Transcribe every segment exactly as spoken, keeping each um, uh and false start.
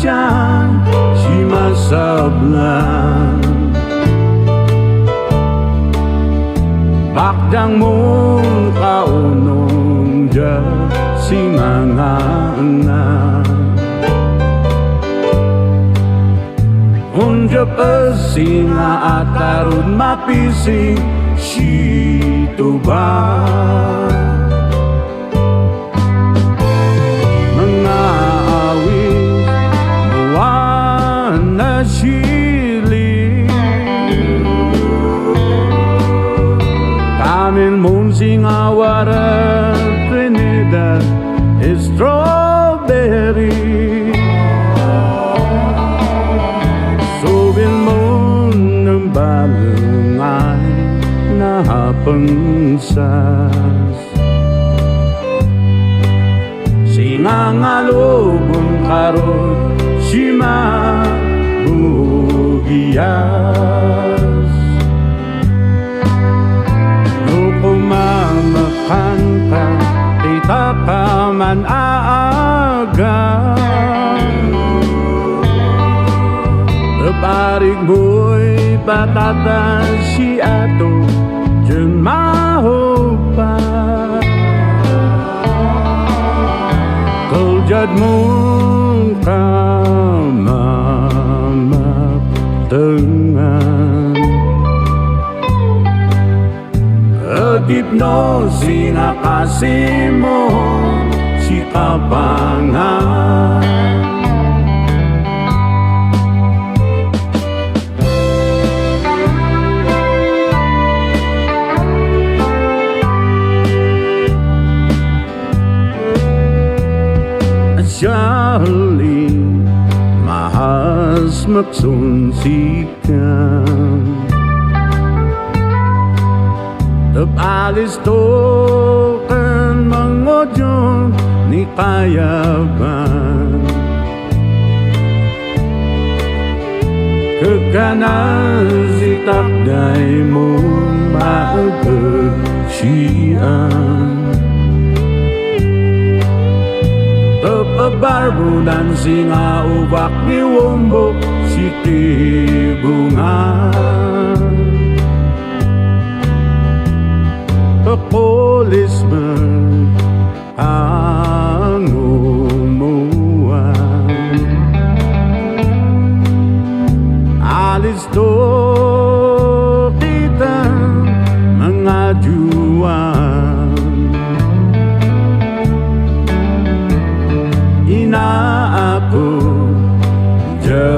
Sian simasablan, bakdang mon kaunong dia singa nga annak. Unjep singa a tarud mapising situba. Nga awit, buan a sili. Kamil mon singa warek Trinidad strawberry. Subil mon balengay napangsas. Singa nga lubong karud simabugias. No kumamekanka, kitaka man a aga. Eparik moy patatas si ato, dian mahupa. Kel diad mon kamaktengan. Agipno sinakasimo si kapangan. Charlie, mahas maksun sika. Tep alisto ken mangodio ni kayaban. Kekana si takday mo maagsian. Pepebarbudan singa ubak ni Wombo si kibungan. Pepulis met angumuan. Alisto kita mangaduan. Inaako dia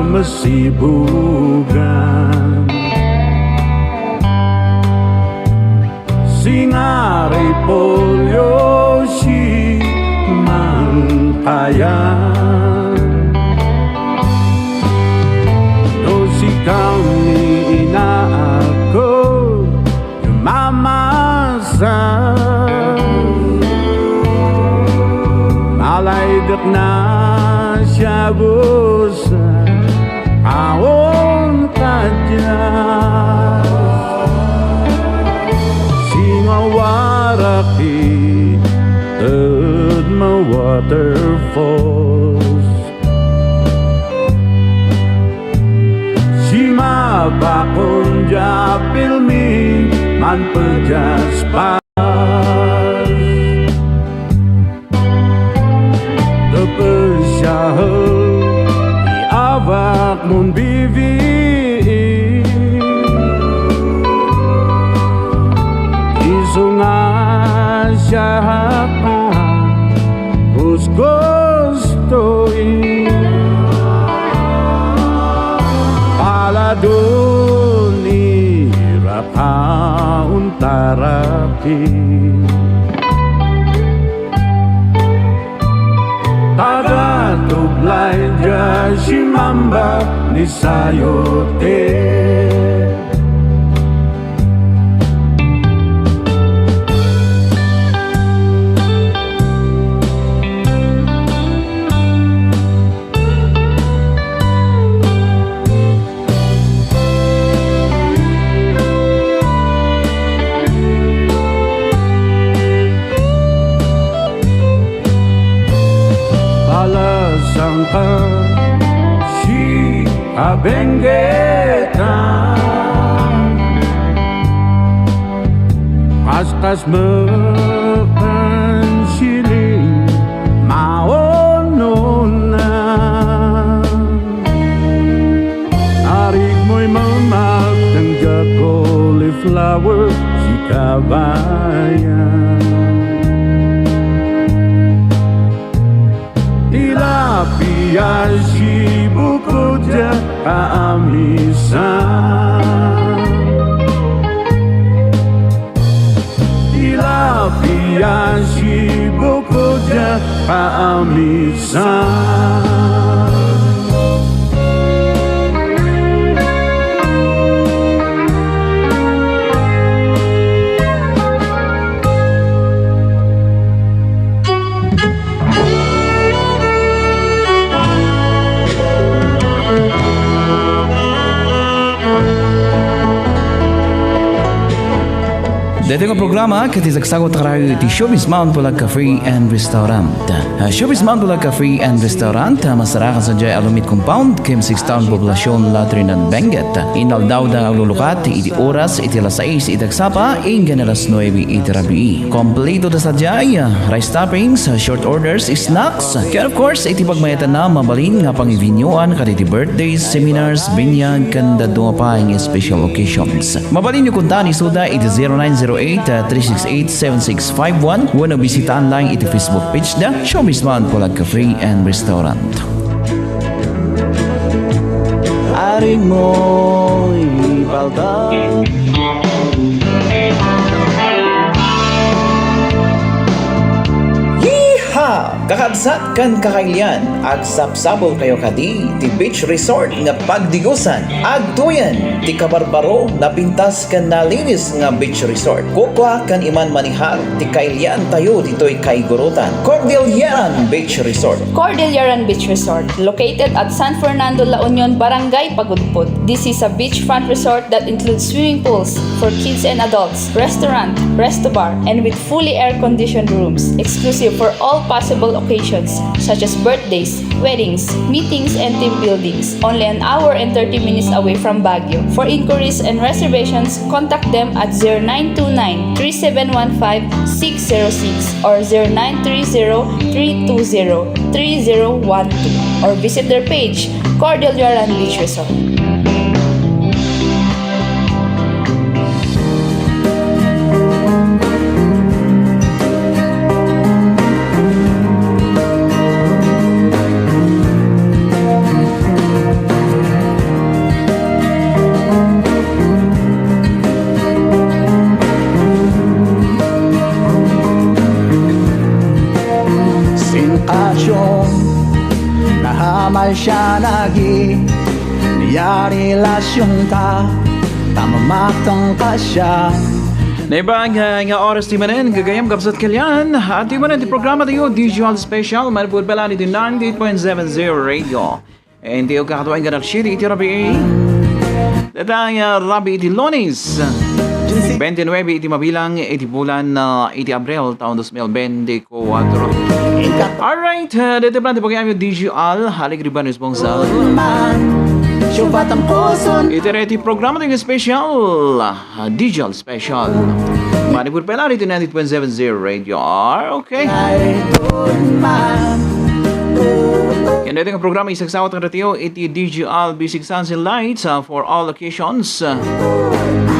masibugan. Singa repolyo si mangkayan. No sika ni inaako mamasa, malaydek na siya busa. Awan kadiay singa waraki ed ma waterfalls. Simabakon dia pilmi manpedias pa. Tepesiahek ti abak mon bibii. Isu nga siak a kuskustoy. Paladon irak a untaraki. Taga-Tublay dia si Mamba ni Sayote. Balas Sangka si abenggetan, kaskas mekan siling maunona. Arik moy mamak tangga cauliflower si kabayan. Tilapia si buko dia kaamisan. Tilapia si buko dia kaamisan. Daytoy nga programa ket isagsagut karayo iti Showbiz Mount Bulag Cafe and Restaurant. Ah, Showbiz Mount Bulag Cafe and Restaurant, ah, masarakan sadiay a lumit compound, ken six town poblacion, latrinaen Benguet. Inaldawda aglulukat iti oras iti alas sais iti agsapa, inggana alas nuebe iti rabii. Kompleto da sadiay, ah, rice toppings, ah, short orders, snacks, ken of course, iti pagmayatanna, mabalin nga pangibinyuan kadagiti birthdays, seminars, binyag, ken dadduma pay nga special occasions. Mabalinyo kunta ni Suda iti zero nine zero eight, three six eight, seven six five one wenno bisitaan laeng iti Facebook page da, Showbiz Mount Bulag Cafe and Restaurant. Aring moy balkan. Yeehaw! Kakabsat ken kakailian, agsapsapulkayo kadi ti beach resort nga pagdigosan. Agtoyen ti kabarbaro, napintas ken nalinis nga beach resort. Kukua ken Iman Manihar ti kailiantayo ditoy kaigurutan. Cordilleran Beach Resort. Cordilleran Beach Resort, located at San Fernando, La Union, Barangay Pagudpud. This is a beachfront resort that includes swimming pools for kids and adults, restaurant, resto bar, and with fully air-conditioned rooms, exclusive for all possible occasions such as birthdays, weddings, meetings, and team buildings. Only an hour and thirty minutes away from Baguio. For inquiries and reservations, contact them at zero nine two nine, three seven one five, six zero six or zero nine three zero, three two zero, three zero one two, or visit their page, Cordillera Beach Resort. Sin kasyong nahamal siya nagi, ni a relasyonta, ta mamatang ka siya. Naimbag, ah, nga oras ti manen, gagayam, kabsat, kalian. At ti manen ti programa tayo, Digital Special, manipud pala iti ninety-eight point seven zero Radio. Enti, o kakatuan, ganak siya iti rabii. Deta nga rabii iti Lunes, twenty-nine iti mabilang iti bulan, ah, iti Abril, taon dos mil bente kuatro. Alright, ah, deta plan ti pagayam Digital, Alegre Banes Bongsa. Iti iti programa tayo special, ah, Digital Special. Manipud pala iti ninety-eight point seven zero Radio R, okay. Ken daytoy nga programa, isagsawat nga ratio iti D G L B six Sunset Lights, ah, for all occasions. Ah,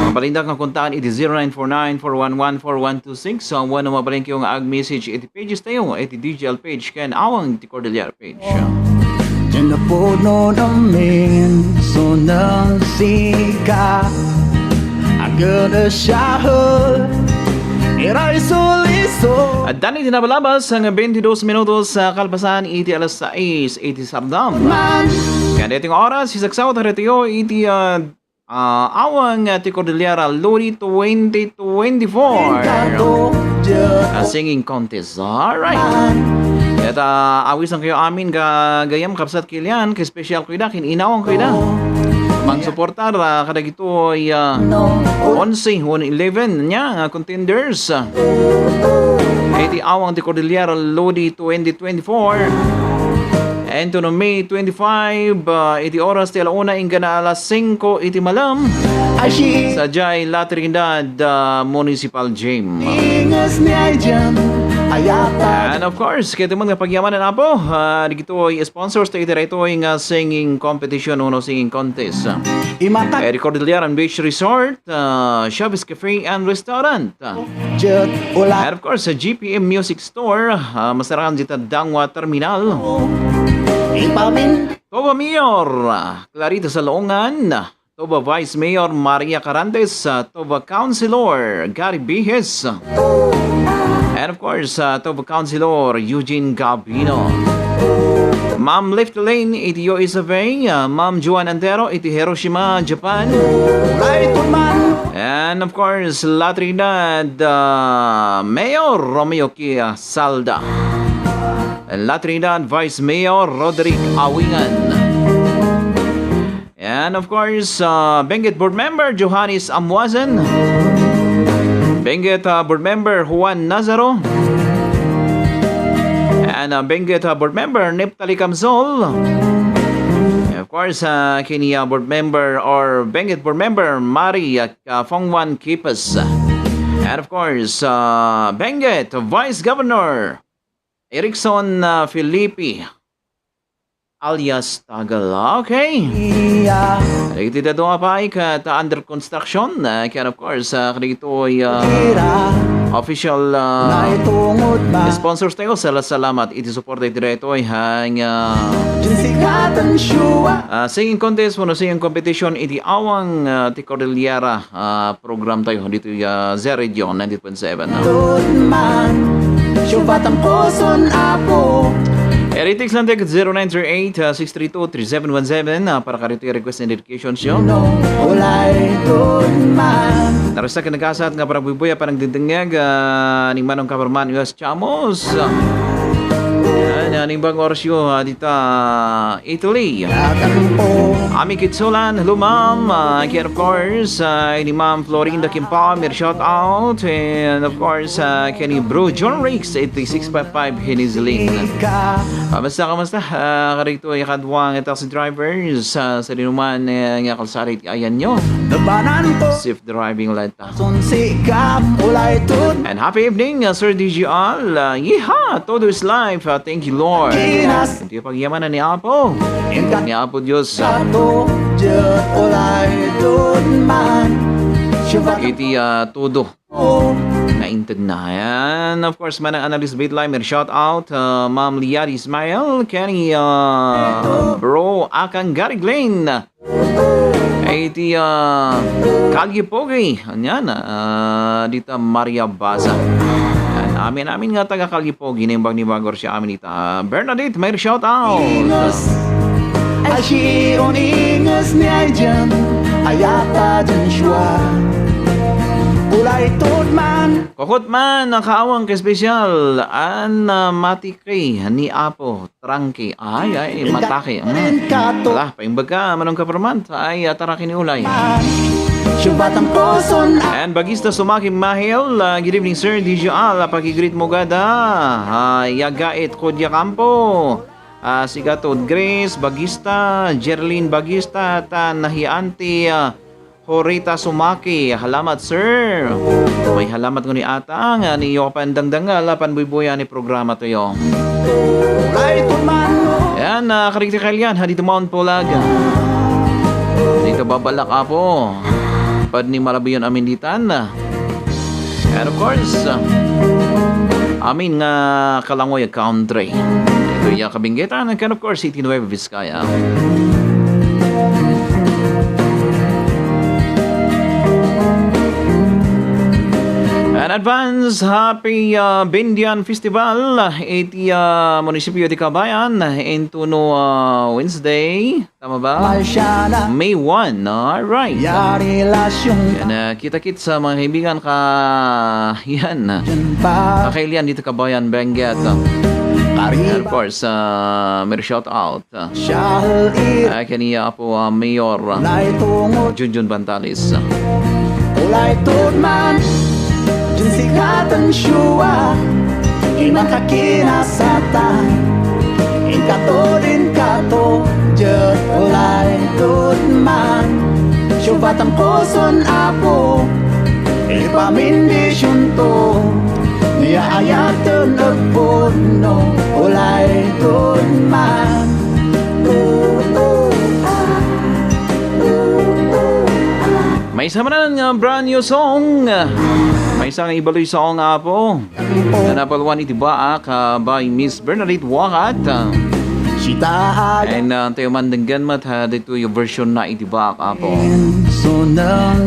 mabalinda nga kontaan iti zero nine four nine four one one four one two six. Ah, wenno mabalinkayo nga ag-message iti pages tayo, iti D G L page ken Awang ti Cordillera page. Diyan na po no namin, so nang sika, agad na siya, iray suliso. Addan iti nabalabas nga twenty-dos minutos sa kalpasan iti alas sais iti sardam. Ken daytoy nga oras, isagsawat nga ratio iti, ah, ah, Awang ti Cordillera Lodi twenty twenty-four. A singing contest. Alright. Ket, ah, awisankayo amin, gagayam, kabsat, kalian, ket special ko ida, kin-inawang ko ida. Mangsuportar, ah, kadagitoy, ah, onse wenno eleven nga contenders, ah, iti Awang ti Cordillera Lodi twenty twenty-four. Anthony May twenty-five, ah, iti oras ti ala una inggana alas singko iti malam. Ay, si Sa jay La Trinidad, ah, Municipal Gym. Ingas ni ay dyan, ayata. And of course, kaya man nga pagyamanan, Apo, ah, dagitoy sponsors tayo iti daytoy nga singing competition uno singing contest. Imata Eri Cordillera Beach Resort, ah, Chavez Cafe and Restaurant. Jet, ula. And of course, sa G P M Music Store, ah, masarakan dita Dangwa Terminal. Ipamin. Toba Mayor, ah, Clarita Salongan, Toba Vice Mayor Maria Carantes, ah, Toba Councilor Gary Bihes, and of course, ah, Toba Councilor Eugene Gabino. Ma'am Left Lane iti U S of A, ah, Ma'am Joan Antero iti Hiroshima, Japan. Right, man. And of course, La Trinidad, ah, Mayor Romeo Kia Salda. And La Trinidad Vice Mayor Roderick Awingan. And of course, uh, Benguet Board Member Johannes Amuazan. Benguet, uh, Board Member Juan Nazaro. And, uh, Benguet, uh, Board Member Neftali Camsol. And of course, uh, kini, uh, Board Member or Benguet Board Member Mari, uh, Fongwan Kipas. And of course, uh, Benguet Vice Governor Erickson, uh, Felipe alias Tagal. Okay. Iya. Iti dadua pay ket under construction. Uh, kaya of course, uh, kadagitoy, uh, official, uh, sponsors tayo. Sala-, salamat iti support iti daytoy nga, uh, singing contest wenno singing competition iti awang, uh, ti Cordillera, uh, program tayo dito, uh, Z Radio ninety-eight point seven. Eri text lang tayo zero nine three eight, uh, six three two, three seven one seven, uh, para kadito i-request and dedications yo. Narasa ken nagasat nga para buybuya panagdengdengngeg, uh, ni Manong Kaperman Chamos. Yan, uh, nimbang oras yo, uh, dita Italy. Ami Kitsulan, hello ma'am. Uh, again, of course, uh, ni Ma'am Florinda Kimpao, shout out. And of course, uh, kini Bro John Riggs, eighty-six point five Hinislin. Kamusta, kamusta? Uh, karito ay kadwang taxi drivers, uh, sa dinuman, uh, nga kalsada iti ayan nyo. Safe driving latta. And happy evening, uh, Sir D G R. Uh, yeehaw! Todo is life. Uh, thank you, Lord. Iti pagyamanan ni Apo. Ni Apo Dios. Iti, uh, todo. Nainted na. And of course, Manang Annalise Bitlay, may shout out, uh, Ma'am Liad Ismail, kini, uh, Bro Akang Gary Glenn. Iti, ah, Kalye Pogi. Anyan, ah, dita Maria Baza. Yan, amin-amin nga taga Kalye Pogi, naimbag ni Bagor siya amin ita. Ah, Bernadette, may shout out. Ingas, ay si uningas ni ay dyan, ayata dyan siya. Ulay tudman. Kokot man, nakaawang ka special. An, ah, matiki ni Apo. Trangke. Ay, ay, matake. Mm. Ala, paimbag ka, Manong Kaperman. Ay, ah, tarake ni Ulay. And Bagista Sumaki Mahil, ah, good evening, sir. D J Al, ah, pakigreet mo gada. Ah, Yagait Kodia Campo. Ah, Sigatod Grace Bagista, Jerlyn Bagista, tan hi Auntie, ah, Horita Sumaki, halamat, sir. May halamat nguni ata nga niyo kapandangdangal a panbuybuyan ni programa tayo. Yan, ah, karigti kalian, ha, dito Mount Pulag. Dito babalak, Apo. Pad ni Malabuyon amin ditan. And of course, ah, amin nga Kalangoy a country. Ito iya kabinggitan, and of course, City Nueva Vizcaya. An advance happy, uh, Bindian Festival, uh, iti, uh, munisipyo ti Kabayan, into no, uh, Wednesday. Tama ba? May one. Alright. Yan, uh, kita-kits sa mga kaibigan ka, yan. Kakailian dito Kabayan, Benguet. And of course, uh, may shout out. Ah, kaniya Apo, ah, Mayor, ah, Junjun Bantales. Ulay tudman, jun sikatan shua, iman kakinasatan, inkatodin Tangkoson, Apo, ipamindisionto, ni ayaten agpudno, ulayton man. Maysa manen nga brand new song. Maysa nga ibaluy song, Apo. Nga napalwan iti baak, ah, by Miss Bernadette Wakat. Sitaag. And, ah, tayo man denggen met, ah, ditoy version na iti baak, Apo.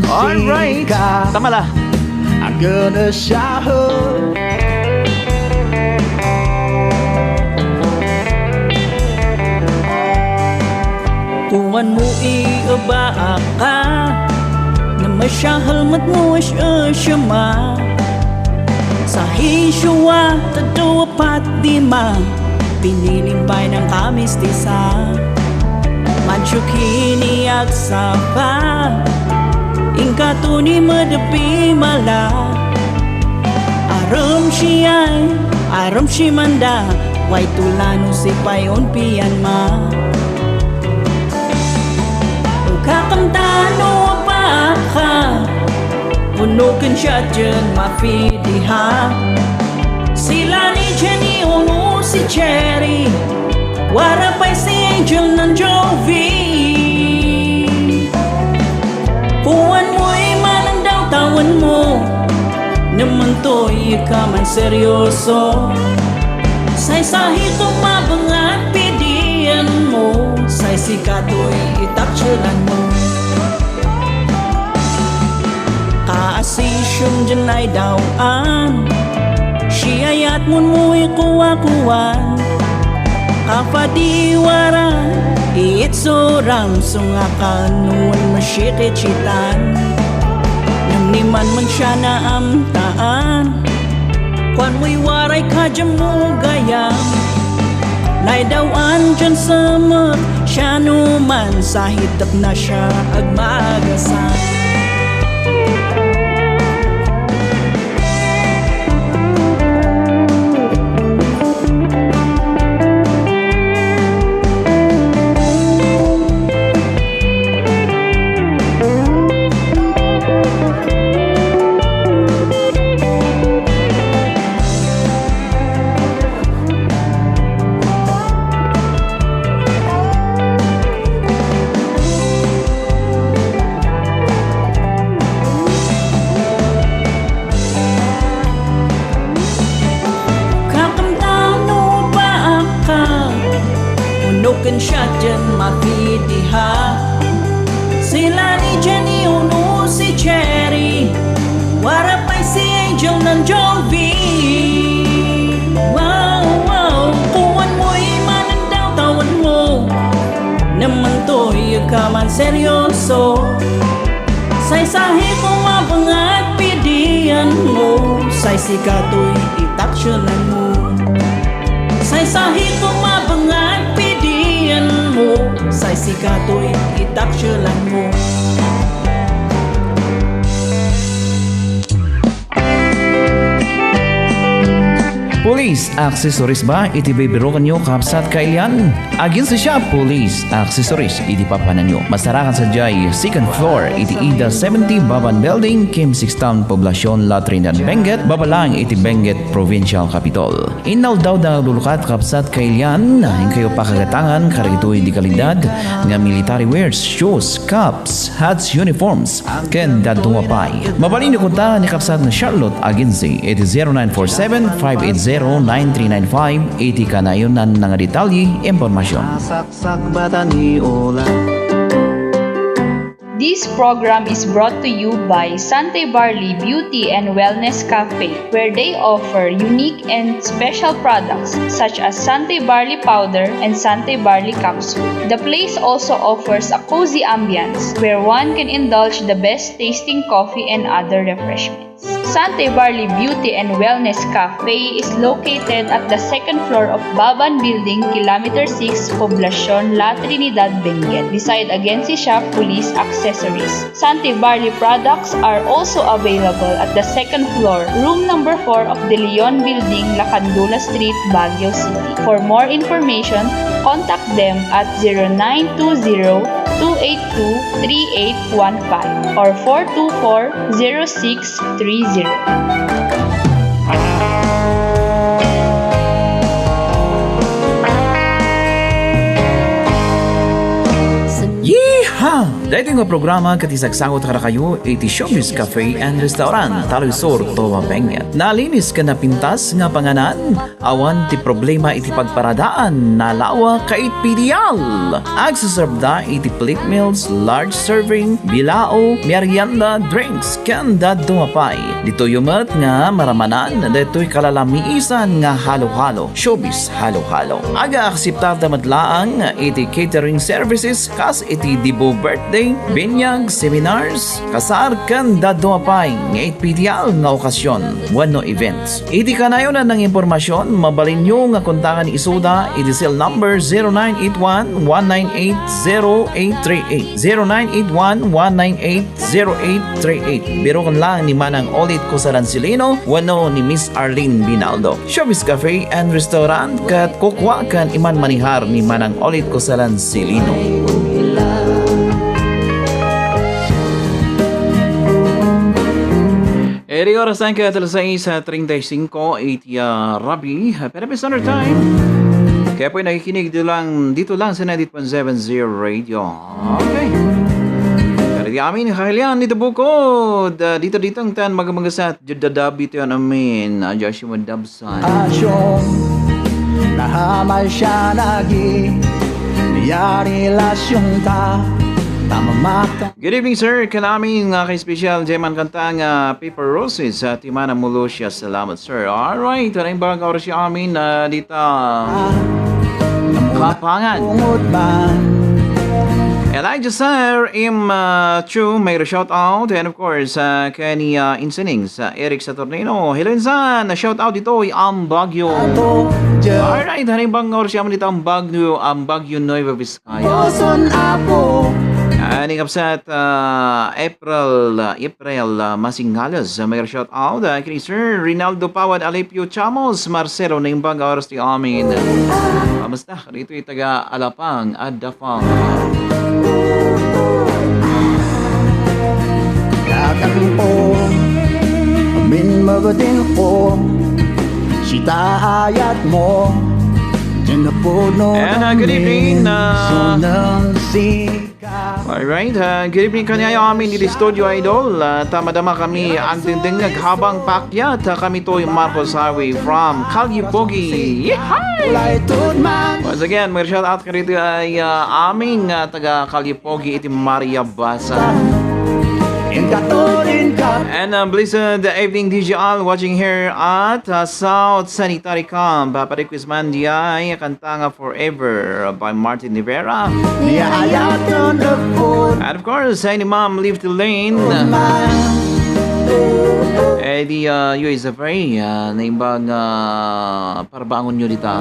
All right. Tamala. Agana siya. Kuan mo ibaaka, na masya helmet mo asyasya ma. Sa Hishua, tadua pat di ma, pinilimpay ng kamistisa. Mansyuki ni agsapa, ingkato ni medepi mala. Aram siyay, aram si manda, way tulano si payon pian ma. Kakantano a baka, uno ken siya dyan mafidiha. Sila ni Jenny uno si Cherry, wara pay si Angel ng Jovi. Kuan mo iman ang dawtawan mo, naman to ikaman seryoso. Say sahi ko mabangat pidian mo, say sikatoy itakselan mo. Kaasisyon dyan ay dawan, siyayat mo mo ikuwakuwan. Kapadiwara, iitsuram sungakan, nuan masikit sitan. Nang niman man siya naamtaan, kuan mo'y waray kadya mo gayam. Naidawan dyan sa mat, siya numan sa hitak na siya agmagasan. Kakantano ba ka? Uno ken siya dyan mapidiha. Sila ni Jenny uno si Cherry, wara pay si Angel ng Jovi. Wow, wow, kuwan mo iman ang dawtawan mo. Naman to, ikaman seryoso. Say sahi ko mabangat pidian mo, say sikatoy itakselan mo. Say sahi ko mabangat pidian mo, say sikatoy itakselan mo. Police accessories ba iti bibirukanyo, kabsat kailian? Aginsa siya, Police accessories iti papananyo. Masarakan sadiay second floor iti Ida seventy Baban Building, Kim Sixtown, Poblacion, La Trinidad, Benguet, baba laeng iti Benguet Provincial Capitol. Inaldaw da nga aglukat, kabsat kailian, inkayo pakagatangan kadagitoy di kalidad nga military wears, shoes, caps, hats, uniforms, ken dadduma pay. Mabalinyo konta ni kabsat nga Charlotte Agency iti zero nine four seven, five eight zero, nine three nine five iti kanayonan nga detalye, impormasyon. Sakbatan ni Ola. This program is brought to you by Sante Barley Beauty and Wellness Cafe, where they offer unique and special products such as Sante Barley Powder and Sante Barley Capsule. The place also offers a cozy ambience where one can indulge the best tasting coffee and other refreshments. Sante Barley Beauty and Wellness Cafe is located at the second floor of Baban Building, Kilometer six, Poblacion, La Trinidad, Benguet, beside Agency Shop Police Accessories. Sante Barley products are also available at the second floor, room number four of De Leon Building, Lacandula Street, Baguio City. For more information, contact them at zero nine two zero two eight two, three eight one five or four two four, zero six three zero. Yeehaw! Daytoy nga programa ket isagsagot kadakayo iti Showbiz Cafe and Restaurant, Taloy Sur, Toa Benguet. Nalinis ken napintas nga panganan, awan ti problema iti pagparadaan, nalawa ket pidial. Agserbda iti plate meals, large serving, bilao, merienda, drinks, ken dadduma pay. Ditoyo met nga maramanan daytoy kalalamisan nga halo-halo, showbiz halo-halo. Aga-akseptarda met laeng iti catering services kas iti debut birthday, binyag, seminars, kasar, ken dadduma pay nga ipidial nga okasyon wenno events. Iti kanayonan nga impormasion, mabalinyo nga kontaken isuda iti cell number zero nine eight one, one nine eight, zero eight three eight, zero nine eight one, one nine eight, zero eight three eight. Biroken lang ni Manang Olit Kusalan Silino wenno ni Miss Arlene Binaldo. Showbiz Cafe and Restaurant ket kukuaken iman manihar ni Manang Olit Kusalan Silino. Eri oras na ket alas sais treinta y cinco, iti, ah, rabii, ah, Philippine Standard Time. Kaya po nakikinig dito lang, dito lang sa ninety-eight point seven Zero Radio. Okay. Kadi amin, kalian dito bukod. Ah, dito, dito ang tan, magamagasat. Jadadabi ito yan, amin. Ah, Joshua Dabsan. Passion, nahamal siya nagi, niya relasyon ta, tamamak. Good evening, sir. Kanami nga kay special, Jeman kanta nga Paper Roses, ah, ti Mana Mulusia. Salamat, sir. Alright, anay bang oras ya amin, ah, dita Kapangan. Elijah, sir, im, ah, Chu, may shout out. And of course, ah, Kenny, ah, Insenings, ah, Eric Saturnino. Hello, insan. Shout out dito, i Am Baguio. Alright, anay bang oras ya amin dita Am Baguio, Am Baguio Nueva Vizcaya. Puson, Apo. Ani kapsat, ah, April, ah, April, ah, Masingales. Ah, may shout out, ah, kay Sir Rinaldo Pawad, Alipio Chamos, Marcelo Naimbag, oras ti amin. Kamusta? Dito itaga Alapang, Adda Farm. Kakampo, min magadin ko, sita ayat mo, dyan na puno. And, uh, good evening, uh, Sunang si Alright, ah, good evening kaniayo amin ditoy studio, idol. Ah, ta madama kami agdengdengngeg habang paakyat, ah, kami toy Marcos Highway from Kalye Pogi. Yehey! Once again, may shout out kadito ay, ah, aming, ah, taga Kalye Pogi iti Maria Basa. And, uh, blessed evening, D J Al, watching here at, uh, South Sanitary Camp. Papa Request man di ay kanta nga Forever by Martin Rivera. And of course, hi ni Ma'am Lifty Lane. Eh, di, uh, U S F A, uh, naimbag, uh, parbaangon nyo dita.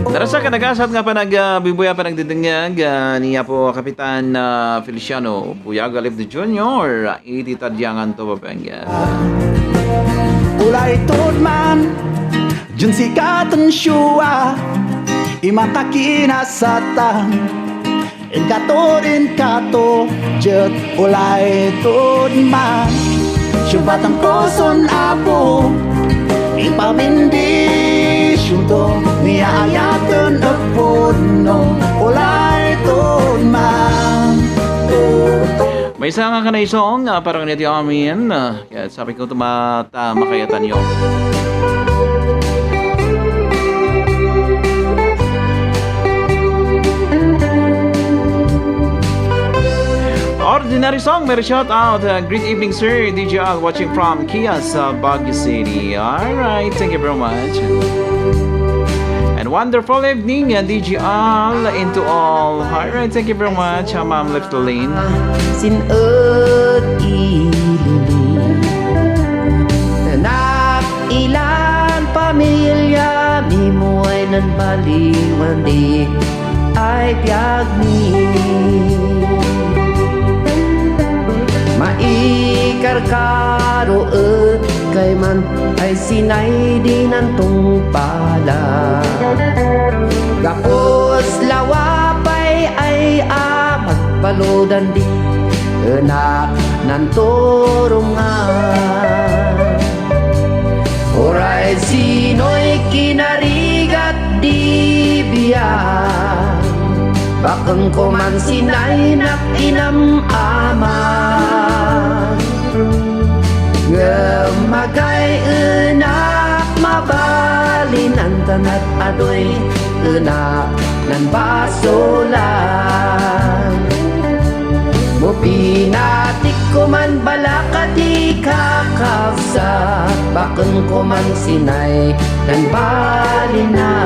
Darasa ka nagasat nga panag, uh, bibuya panagdidengag, uh, ni Apo Kapitan, uh, Feliciano Buyaga Lifty Junior, uh, iti tadyangan to, Papenga. Ulay tudman, dyan si Katon Shua, imata kinasatan, inkato din kato, jet ulay tudman. Siumpat ang puson, Apo, ipamindi, siunto, niya ayaten, agpudno, ulay tudman. Maysa nga kanay song, ah, para kaniti amin, ah, Kaya sabi ko, tumata, makayatan yo. Ordinary song, may shout out. Uh, great evening, sir. D J Al watching from Kias, uh, Baguio City. All right, thank you very much. And wonderful evening, uh, D J Al, and to all. All right, thank you very much, uh, Ma'am Leftalin. Sin-et ilili. Nak ilan pamilya mi moy nan baliwan di ay biag mi. Maikarkaro et kayman ay sinay di nantong pala. Gapos Ludan di enak nanturungan. Uray sinoy kinarigat di biag, baken koman sinaynak inam-ama. Ngem magay enak mabalinan, tanat adoy enak nan basolan. Mo pinatik koman balaka ti kakabsat, baken koman sinay nan balina.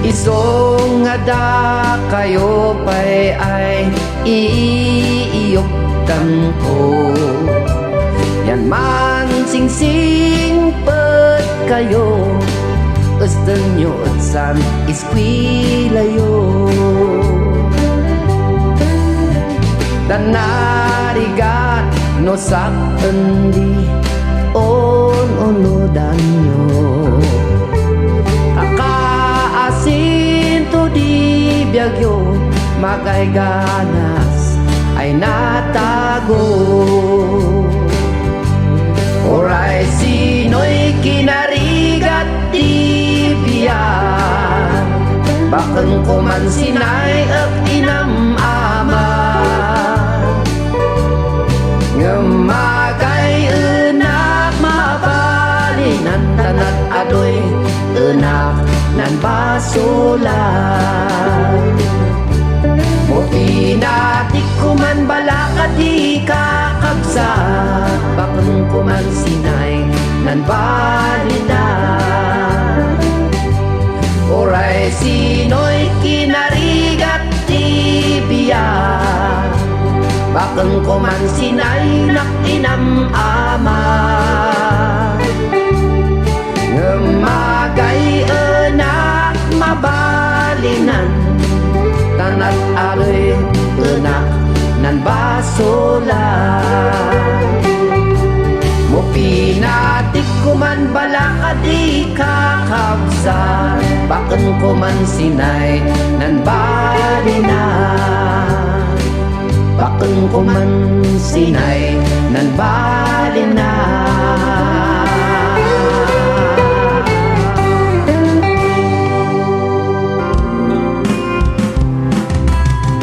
Isu nga dakayo pay ay iiyuktanko. Yan man singsingpetkayo, estenyo et saan eskuelayo. Ta narigat no sakten di un-unudanyo. Kakaasinto di biagyo, magay ganas ay natago. Uray sinoy kinarigat ti biag, baken koman sinay et inam-ama. Ngem magay enak mabalinan, tanat adoy enak nan basolan. Mo pinatik koman balaka ti kakabsat, baken koman sinay nan balina. Uray sinoy kinarigat ti biag, baken koman sinaynak inam-ama. Ngem magay enak mabalinan, tanat adoy enak nan basolan. Mo pinatik koman balaka ti kakabsat, baken koman sinay nan balina. Baken koman sinay nan balina.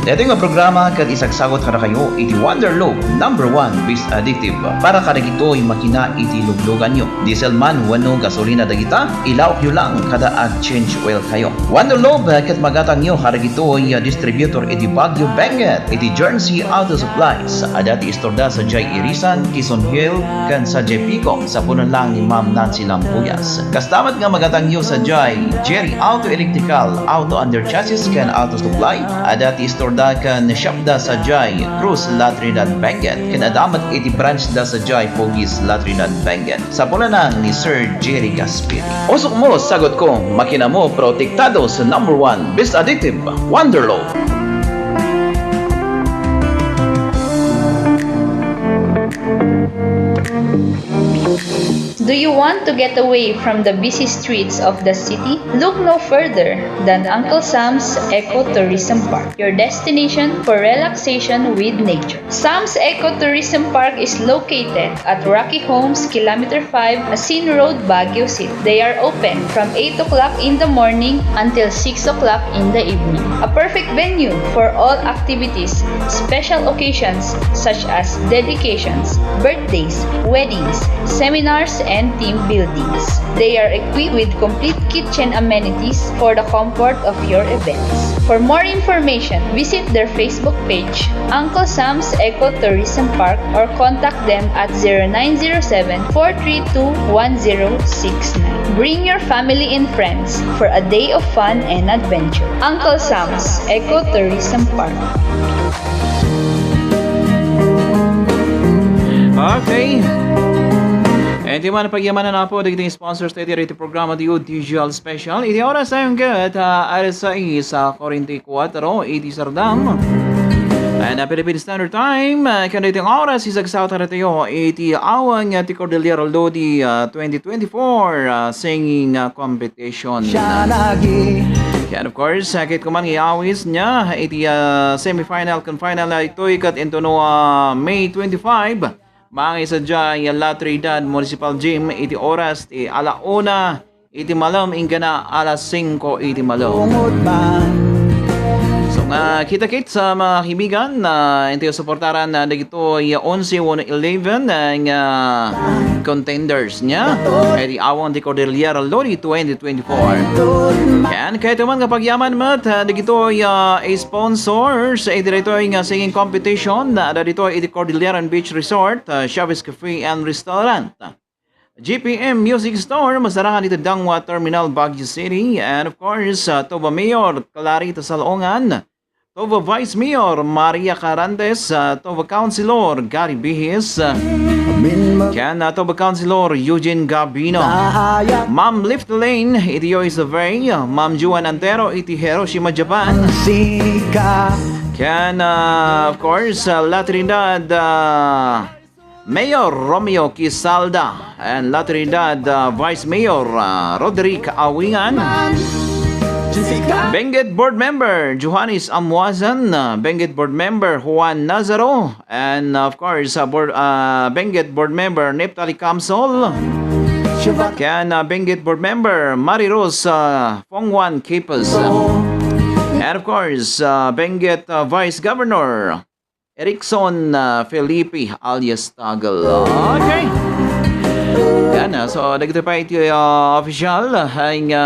Daytoy nga programa ket isagsagut kadakayo iti Wonder Love number one Best Additive para kadagitoy makina iti lugluganyo. Diesel man wenno gasolina dagita, ilaokyo lang kada ag-change oil kayo. Wonder Love, eh, ket magatangyo kadagitoy, eh, distributor iti Baguio, Benguet, iti Journey Auto Supplies. Adda ti istorda sadiay Irisan, Quezon Hill, ken sadiay Pico. Sapunen lang ni Ma'am Nancy Lambuyas. Kasta met nga magatangyo sadiay Jerry Auto Electrical, Auto Under Chassis, ken Auto Supply. Adda ti istorda ken shopda sadiay Cruz La Trinidad, Benguet, ken adda met iti branchda sadiay Pogues, La Trinidad, Benguet. Sapunen lang ni Sir Jerry Gasperi. Usokmo, sagutko, makinamo, protektado sa number one, Best Additive, Wonder Love. Do you want to get away from the busy streets of the city? Look no further than Uncle Sam's Eco Tourism Park, your destination for relaxation with nature. Sam's Ecotourism Park is located at Rocky Homes, Kilometer five, Asin Road, Baguio City. They are open from eight o'clock in the morning until six o'clock in the evening. A perfect venue for all activities, special occasions such as dedications, birthdays, weddings, seminars, and team buildings. They are equipped with complete kitchen amenities for the comfort of your events. For more information, visit their Facebook page, Uncle Sam's Eco Tourism Park, or contact them at zero nine zero seven, four three two, one zero six nine. Bring your family and friends for a day of fun and adventure. Uncle Sam's Eco Tourism Park. Okay. Iti man pagyamanan, Apo, dagiti sponsors tayo iti programa ti Digital Special. Iti oras tayo ket, ah, alas sais, ah, kuarenta y kuatro, iti sardam. And, ah, Philippine Standard Time, ah, ken iti oras, isagsaw tayo iti awang, ah, ti Cordillera Lodi, ah, twenty twenty-four, ah, singing, ah, competition. Siya lagi. And of course, sakit ko man nga awis niya, iti, ah, semifinal ken final na itoy ket intono, ah, May twenty-five, Mangisa diay La Trinidad Municipal Gym iti oras ti ala una iti malem inggana alas singko iti malem. Ungod man. So nga, kita-kits sa mga kaibigan, na intayo suportaran na dagitoy onse wenno eleven nga contenders niya. Iti awang ti Cordillera Lodi twenty twenty-four. Ken kayat man nga pagyaman met, ah, dagitoy, ah, sponsors iti daytoy nga singing competition, ah, dagitoy iti Cordilleran Beach Resort, ah, Chavez Cafe and Restaurant. G P M Music Store, masarangan iti Dangua Terminal, Baguio City. And of course, uh, Toba Mayor Clarita Salongan, Toba Vice Mayor Maria Carantes, uh, Toba Councilor Gary Bihis, uh, ken, uh, Toba Councilor Eugene Gabino. Ma'am Lift Lane, iti Joy Survey, Ma'am Juan Antero, iti Hiroshima, Japan. Ken, uh, of course, uh, La Trinidad, uh, Mayor Romeo Quizalda and La Trinidad, uh, Vice Mayor, uh, Roderick Awingan. Benguet Board Member Johannes Amuazan, uh, Benguet Board Member Juan Nazaro, and of course, uh, board, uh, Benguet Board Member Neftali Kamsol. Ken, uh, Benguet Board Member Marie Rose, uh, Fongwan Capos. And of course, uh, Benguet, uh, Vice Governor Erickson, ah, Felipe alias Tagol. Okay. Yan, ah, so, dagiti pay iti, ah, official, ah, nga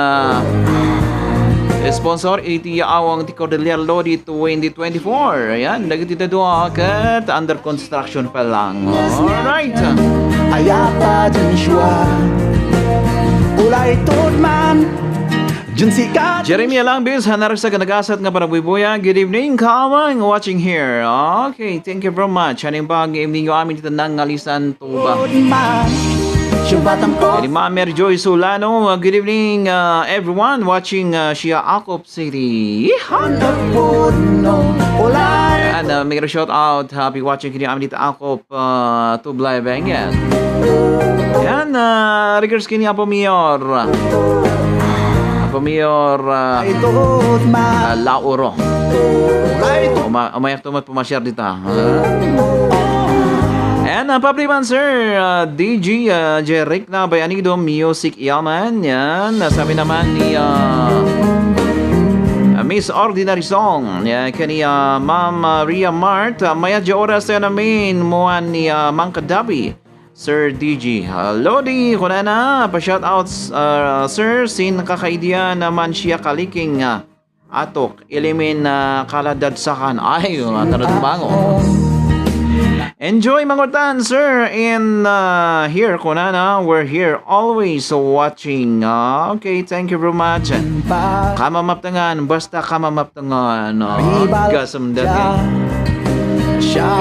sponsor iti awang ti Cordillera Lodi twenty twenty-four. Ayan, dagiti dadua ket under construction pa lang. Alright. Ayapa Joshua. Ulay tudman. Jeremy Alambis, hanarsa kanagasat nga panagbuybuyag. Good evening, Kawang, watching here. Okay, thank you very much. Haning bag evening yo amin dito nang ngalisan tuba. Ni Ma'am Mary Joy Solano, uh, good evening, uh, everyone watching, uh, Siya Akop City. Yeehaw! Yan, uh, may shout out, happy watching kini amin dito Akop. Ah, Tublay Benguet. Yan, ah, regards kini Apo Mayor. Apo Mayor, ah, ah, Lauro. Uma-, umayak to met pumashare dita. Ah. Yan, ah, Pablo Ivan, sir, ah, D J, ah, Jeric na Bayanido, Music Yaman. Yan, ah, sabi naman ni, ah, ah, Miss Ordinary Song. Yan, kani, ah, Ma'am, ah, Ria Mart, ah, mayat ya oras tayo namin, muan ni, ah, Mang Kadapi, Sir D G. Hello, di, kunana, pa-shout out, ah, sir, sin kakaidian naman siya kaliking, ah, atok, ilimin na kaladadsakan. Ay, matarad bango. Enjoy, mangutan, sir, in, ah, here, kunana, we're here always watching. Ah, okay, thank you very much. Kamamaptangan, basta kamamaptangan. Ah, gasam dati.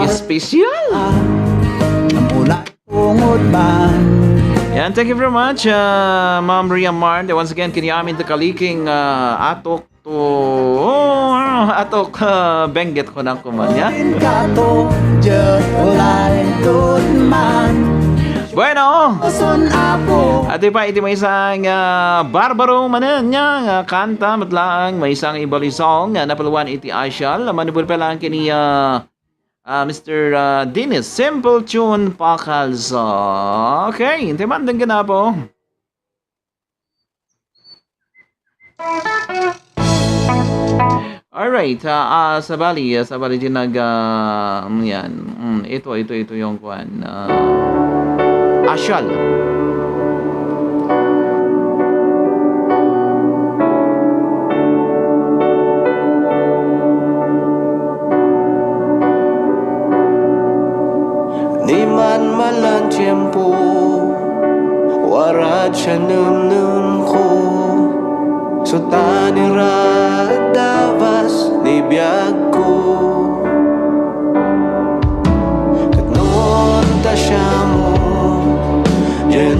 Special. Mula ungod man. Yan, thank you very much, uh, Ma'am Ria Mart. Once again, kini amin ta kaliking, uh, atok to, oh, atok, uh, Benguet ko nang kuman, ya. Kato, jay, ulay, tudman. Bueno. Son apo. Ati pa iti maysang, uh, Barbaro manen niya, uh, kanta, met laeng, maysang ibalisong, uh, napaluan iti Asial, manipul pa lang kini, uh, Ah, Mister, ah, Dennis, simple tune pa kalso. Okay, intiman din ginapo. Alright, ah, ah, sabali, ah, sabali din nag, ah, mm, yan. Mm, ito, ito, ito yung kwan. Ah, Asial. Ni man malan tiempo, warad siya nemnemko. Sutan ira Davas ni biagko. Ket no ta siamo, diay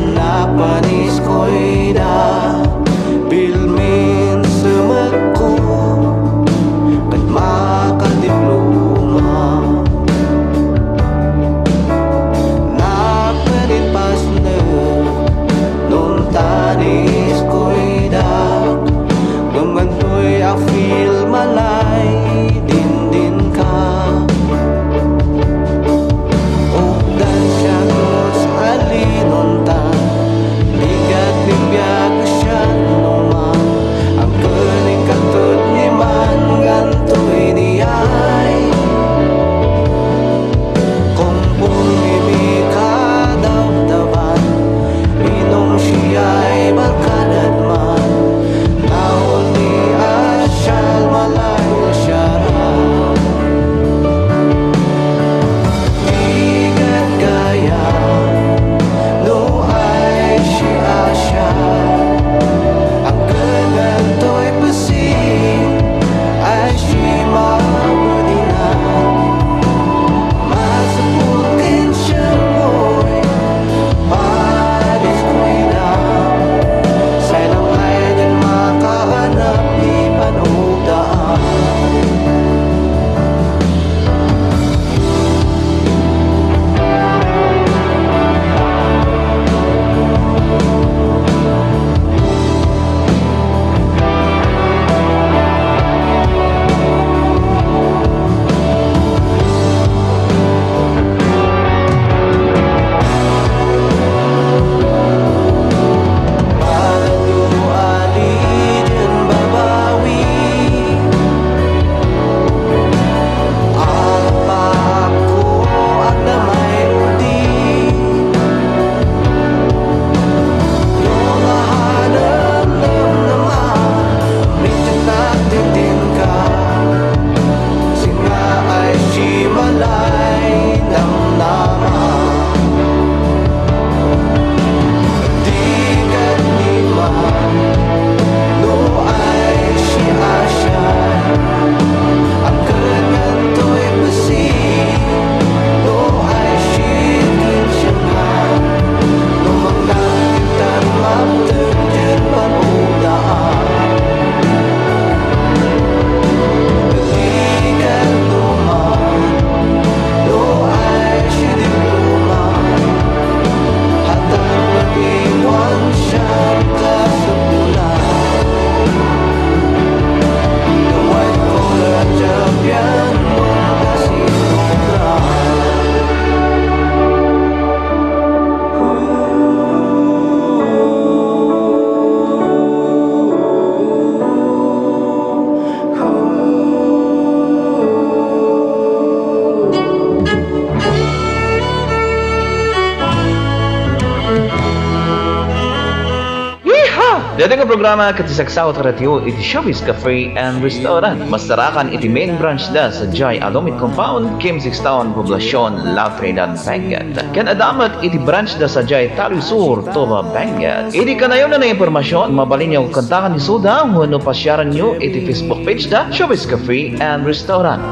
Iti nga programa ket isagsagot kadatayo iti Showbiz Cafe and Restaurant. Masarakan iti main branch da sadiay Alumit Compound, Kim Six Town, Poblacion, La Trinidad, Benguet. Ken adda met iti branch da sadiay Taloy Sur, Toba, Benguet. Iti kanayon a impormasyon, mabalinyo kontaken isuda wenno pasiaranyo iti Facebook page da, Showbiz Cafe and Restaurant.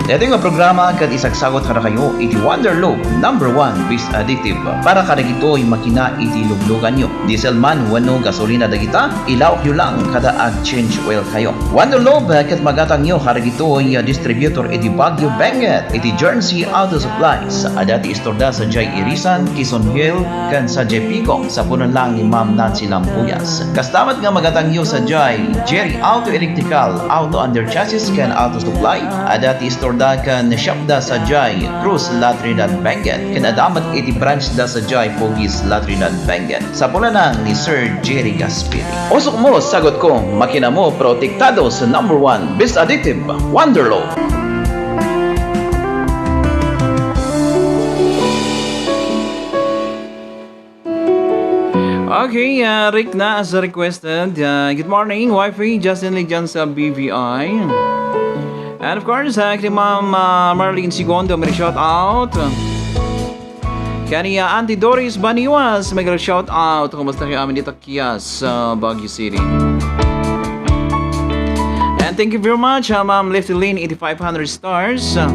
Daytoy nga programa ket isagsagot kadakayo iti Wonder Lube number one Best Additive para kadagitoy makina iti lugluganyo. Diesel man wenno gasolina dagita, ilawakyo lang kada ag-change oil kayo. Wonder Lube ket magatangyo kadagitoy distributor iti Baguio, Benguet, iti Journey Auto Supplies. Adda ti istorda sadiay Irisan, Quezon Hill, ken sadiay Pico, sapunen lang ni Ma'am Nancy Lambuyas. Kasta met nga magatangyo sadiay Jerry Auto Electrical, Auto Under Chassis, ken Auto Supply. Adda ti istorda ken shopda sadiay Cruz, La Trinidad, Benguet. Ken adda met iti branch da sadiay Pogies, La Trinidad, Benguet. Sapunen lang ni Sir Jerry Gasperi. Usokmo, sagutko, makinamo, protektado sa number one Best Additive, Wonder Lube. Okay, uh, Rick na as requested. Uh, good morning, wifey, Justin Legion sa B V I. And of course, uh, kay Ma'am, uh, Marlene Segundo, may shout out. Kani, uh, Auntie Doris Baniwas, may shout out. Kumusta kayo amin dito? Kias, uh, Baguio City. And thank you very much, uh, Ma'am Lefty Lynn, eighty-five hundred stars. Uh,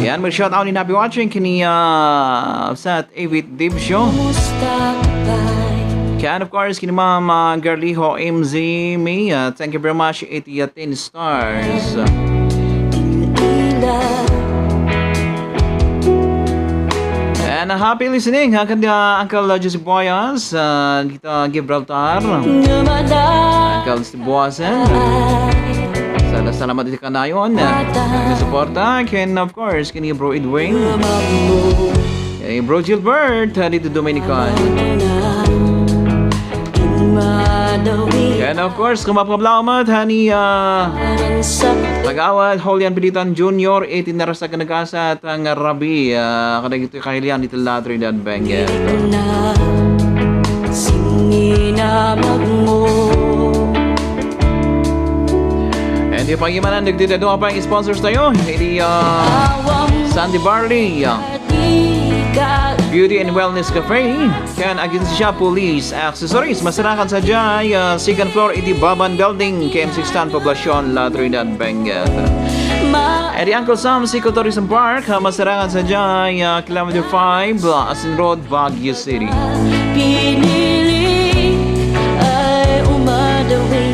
yan, mag-shout out in happy watching kini, uh, sa David Dib Show. Kumusta ka, bay? Kaya, of course, kini Ma'am, uh, Garliho M Z May, uh, thank you very much, eighty, uh, ten stars. Inila. And, uh, happy listening, ha, kanda Uncle, uh, Joseph Boyas, uh, dita Gibraltar. Uncle Steve Boasen. Sala-, salamat dita kanayon, uh, sa suporta. Ken, of course, kini Bro Edwin. Kini Bro Gilbert, uh, dita Dominican. And of course, kumapkablaw met, honey, uh, Kagawad Julian Pilitan Junior, iti narasag a nagasat nga rabii, ah, kadagitoy kahilingan iti La Trinidad Benguet. And di pangimanan, dagiti dadduma pay nga sponsors tayo, iti, ah, Sandy Barley, ah, Beauty and Wellness Cafe, ken Agencia Police Accessories. Masarakan sadiay, ah, second floor iti Baban Building, K M six ten, Poblacion, La Trinidad, Benguet. Iti Uncle Sam's Ecotourism Park, ah, masarakan sadiay, ah, Kilometer five, ah, Asin Road, Baguio City. Pinili ay umadawi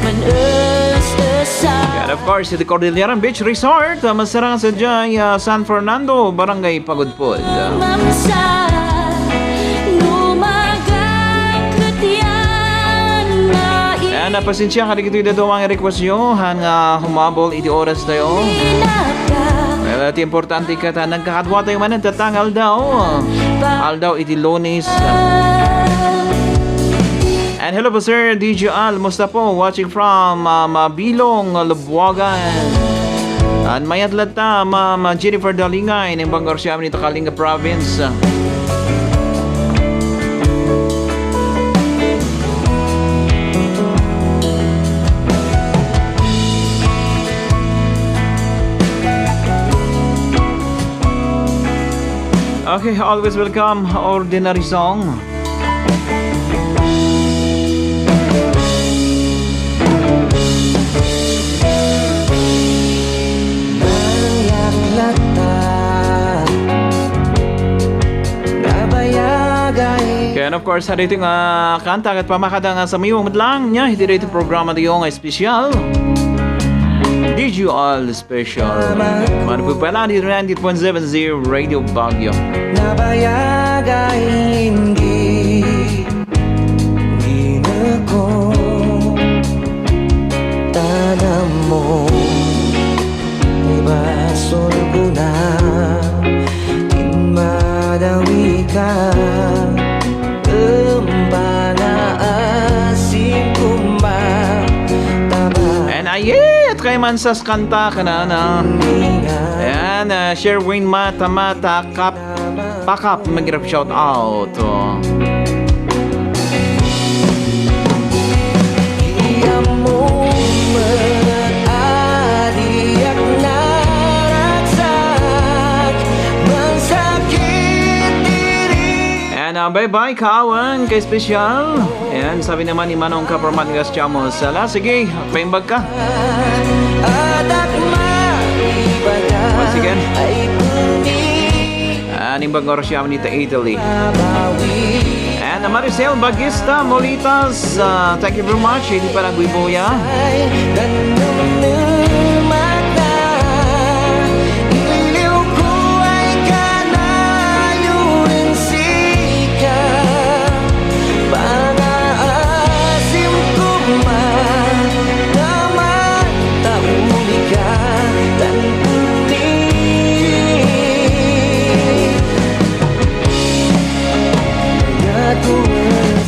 man esta. And of course, iti Cordilleran Beach Resort, ah, masarakan sadiay, ah, San Fernando, Barangay Pagudpud. Mamsa, no magaketyan na i- And, ah, pasensya, kadagitoy dadduma nga request yo, han nga humabol iti oras tayo. Pinaka- Well, iti importante ket, ah, nagkakadua tayo manen, tatang aldaw. Aldaw iti Lunes. And hello po, Sir D J Al. Musta po? Watching from, ah, Mabilong, Buwagan. And mayat latta, Ma'am Jennifer Dalingay, nang Bangor siya, Manito, Kalinga Province. Okay, always welcome, Ordinary Song. Kaya, and of course, daytoy nga kanta ket pamakada nga sa mayong met lang nia iti daytoy programa tayo nga special. Did you all special. Manipupala dito na ninety-eight point seven Zero Radio Baguio. Nabayag a hindi ginako tanamo, ibasol ko na in madawi ka. Empana asin kumba taba. And ayet kay mansas kanta kanana. Ayan, uh, Sherwin Mata Mata Kap Pakap, mag-shout out. Oh. Moment a diak naragsak, mansakit diri. And, uh, bye-bye, Kawan, ka special. And sabi naman ni Manong Kaparman Gas Chamos, "Ala, sige, paimbag ka." Adak maibaga. Once again. Ay puni. Ah, nimbag nga oras siya ni ta Italy. And Maricel Bagista Molitas, ah, thank you very much. Hindi pa nagwibuya. Ay, nanumnumak na. Iliw ko ay kanayon sika. Pangaasim ko man, naman tauli ka, tan puni.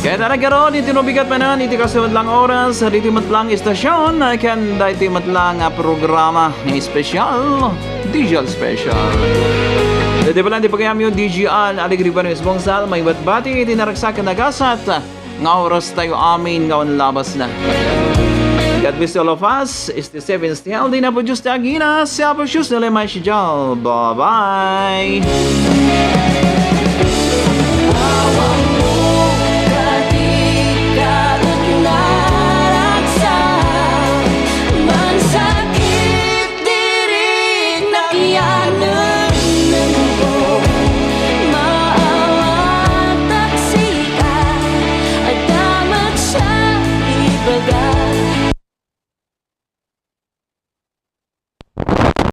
Kaya tara, garo, ditoy no bigat manen, iti kasunod lang oras, ditoy met lang istasyon, ken daytoy met lang a programa nga espesyal, D J Al Special. Ditoy pa lang ti pagayamyo, D J Al, Alegre Banes Bungsal, maibatbati iti naragsak ken nagasat nga oras tayo amin nga awan labasna. God bless all of us. Stay safe and stay healthy. Apo Diyos ti agina, si Apo Diyos ti lemay siya. Bye-bye.